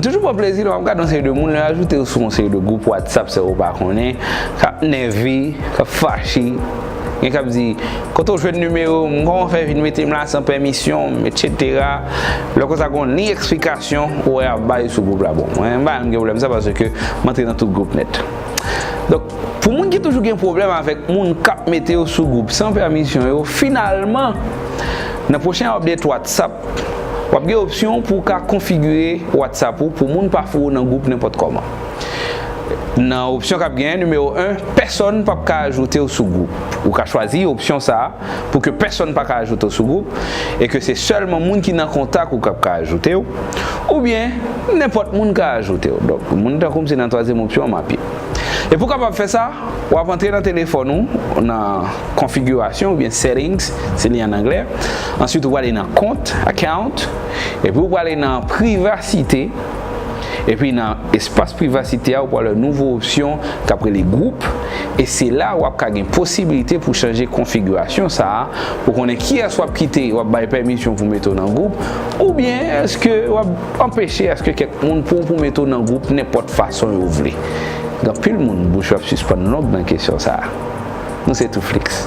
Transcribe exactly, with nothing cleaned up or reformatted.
Toujou pran plezi lè w ap gade yon seri de moun, lè yo ajoute w sou yon seri de gwoup WhatsApp, sa ou pa konnen, k ap nève, k ap fache. Gen k ap di, "Kote w jwenn nimewo m? Kòman w fè vin mete m la san pèmisyon m?" etsetera. Lè konsa, gen yon liy eksplikasyon ou wè y ap bay sou gwoup la. Bon, mwen, m pa menm gen pwoblèm sa, paske m antre nan tout gwoup nèt. Donk, pou moun ki toujou gen pwoblèm avèk moun k ap mete yo sou gwoup san pèmisyon yo, finalman, nan pwochen update WhatsApp, w ap gen opsyon pou w ka konfigire WhatsApp ou pou moun pa foure w nan gwoup nenpòt kòman. Nan opsyon k ap genyen, nimewo en, pèsonn p ap ka ajoute w sou gwoup. Ou ka chwazi opsyon sa a pou ke pèsonn pa ka ajoute w sou gwoup e ke se sèlman moun ki nan kontak ou k ap ka ajoute w, oubyen nenpòt moun ka ajoute w. Donk, moun tankou m se nan twazyèm opsyon an m apiye. E pou w kapab fè sa, w ap antre nan telefòn ou, nan konfigirasyon oubyen settings, se li an anglè. Answit, ou prale nan kont, account, epi ou prale nan privasite, epi nan espas privasite a, ou pral wè nouvo opsyon k ap rele gwoup, e se la w ap ka gen posibilite pou chanje konfigirasyon sa a, pou konnen kiyès w ap kite, w ap bay pèmisyon pou mete w nan gwoup, oubyen èske w ap anpeche èske kèk moun pou, pou mete w nan gwoup nenpòt fason yo vle. Gen anpil moun bouch yo ap sispann long nan kesyon sa a. Nou se Touflix.